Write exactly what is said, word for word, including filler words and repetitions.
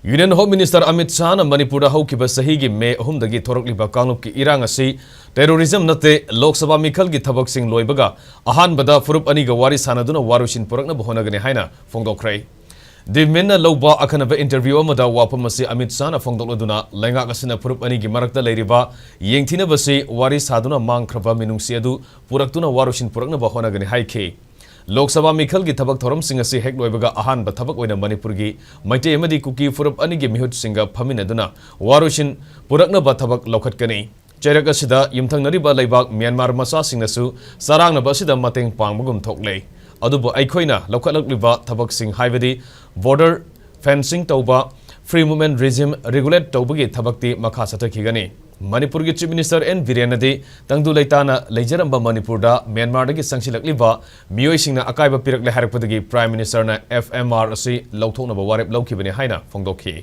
Union Home Minister Amit Shahꯅ ꯃꯅꯤꯄꯨꯔꯗ ꯍꯧꯈꯤꯕ ꯆꯍꯤꯒꯤ ꯃꯦ ꯑꯍꯨꯝꯗꯒꯤ ꯊꯣꯔꯛꯂꯤꯕ ꯀꯥꯡꯂꯨꯞꯀꯤ ꯏꯔꯥꯡ ꯑꯁꯤ terrorism ꯅꯠꯇꯦ, ꯂꯣꯛ ꯁꯚꯥ ꯃꯤꯈꯜꯒꯤ ꯊꯕꯛꯁꯤꯡ ꯂꯣꯏꯕꯒ ꯑꯍꯥꯟꯕꯗ ꯐꯨꯔꯨꯞ ꯑꯅꯤꯒ ꯋꯥꯔꯤ ꯁꯥꯟꯅꯗꯨꯅ ꯋꯥꯔꯣꯏꯁꯤꯟ ꯄꯨꯔꯛꯅꯕ ꯍꯣꯠꯅꯒꯅꯤ ꯍꯥꯏꯅ ꯐꯣꯡꯗꯣꯛꯈ꯭ꯔꯦ꯫ The Minꯅ ꯂꯧꯕ ꯑꯈꯟꯅꯕ interview ꯑꯃꯗ ꯋꯥꯐꯝ ꯑꯁꯤ ꯑꯃꯤꯠ ꯁꯥꯍꯅ ꯐꯣꯡꯗꯣꯛꯂꯗꯨꯅ, ꯂꯩꯉꯥꯛ ꯑꯁꯤꯅ ꯐꯨꯔꯨꯞ ꯑꯅꯤꯒꯤ ꯃꯔꯛꯇ ꯂꯩꯔꯤꯕ ꯌꯦꯡꯊꯤꯅꯕꯁꯤ ꯋꯥꯔꯤ ꯁꯥꯗꯨꯅ ꯃꯥꯡꯈ꯭ꯔꯕ ꯃꯤꯅꯨꯡꯁꯤ ꯑꯗꯨ ꯄꯨꯔꯛꯇꯨꯅ ꯋꯥꯔꯣꯏꯁꯤꯟ ꯄꯨꯔꯛꯅꯕ ꯍꯣꯠꯅꯒꯅꯤ ꯍꯥꯏꯈꯤ꯫ ꯂꯣꯛ ꯁꯚꯥ ꯃꯤꯈꯜꯒꯤ ꯊꯕꯛ ꯊꯧꯔꯝꯁꯤꯡ ꯑꯁꯤ ꯍꯦꯛ ꯂꯣꯏꯕꯒ ꯑꯍꯥꯟꯕ ꯊꯕꯛ ꯑꯣꯏꯅ ꯃꯅꯤꯄꯨꯔꯒꯤ ꯃꯩꯇꯩ ꯑꯃꯗꯤ ꯀꯨꯀꯤ ꯐꯨꯔꯨꯞ ꯑꯅꯤꯒꯤ ꯃꯤꯍꯨꯠꯁꯤꯡꯒ ꯐꯝꯃꯤꯟꯅꯗꯨꯅ ꯋꯥꯔꯣꯏꯁꯤꯟ ꯄꯨꯔꯛꯅꯕ ꯊꯕꯛ ꯂꯧꯈꯠꯀꯅꯤ꯫ ꯆꯩꯔꯛ ꯑꯁꯤꯗ ꯌꯨꯝꯊꯪꯅꯔꯤꯕ ꯂꯩꯕꯥꯛ ꯃ꯭ꯌꯥꯟꯃꯥꯔ ꯃꯆꯥꯁꯤꯡꯅꯁꯨ ꯆꯔꯥꯡꯅꯕ ꯑꯁꯤꯗ ꯃꯇꯦꯡ ꯄꯥꯡꯕꯒꯨꯝ ꯊꯣꯛꯂꯦ꯫ ꯑꯗꯨꯕꯨ ꯑꯩꯈꯣꯏꯅ ꯂꯧꯈꯠꯂꯛꯂꯤꯕ ꯊꯕꯛꯁꯤꯡ, ꯍꯥꯏꯕꯗꯤ border fencing ꯇꯧꯕ, free movement regime regulate ꯇꯧꯕꯒꯤ ꯊꯕꯛꯇꯤ ꯃꯈꯥ ꯆꯠꯊꯈꯤꯒꯅꯤ꯫ ꯃꯅꯤꯄꯨꯔꯒꯤ Chief Minister ꯑꯦꯟ ꯕꯤꯔꯦꯟꯅꯗꯤ ꯇꯪꯗꯨ ꯂꯩꯇꯥꯅ ꯂꯩꯖꯔꯝꯕ ꯃꯅꯤꯄꯨꯔꯗ ꯃ꯭ꯌꯥꯟꯃꯥꯔꯗꯒꯤ ꯆꯪꯁꯤꯜꯂꯛꯂꯤꯕ ꯃꯤꯑꯣꯏꯁꯤꯡꯅ ꯑꯀꯥꯏꯕ ꯄꯤꯔꯛꯂꯦ ꯍꯥꯏꯔꯛꯄꯗꯒꯤ Prime Ministerꯅ F M R ꯑꯁꯤ ꯂꯧꯊꯣꯛꯅꯕ ꯋꯥꯔꯦꯞ ꯂꯧꯈꯤꯕꯅꯤ ꯍꯥꯏꯅ ꯐꯣꯡꯗꯣꯛꯈꯤ꯫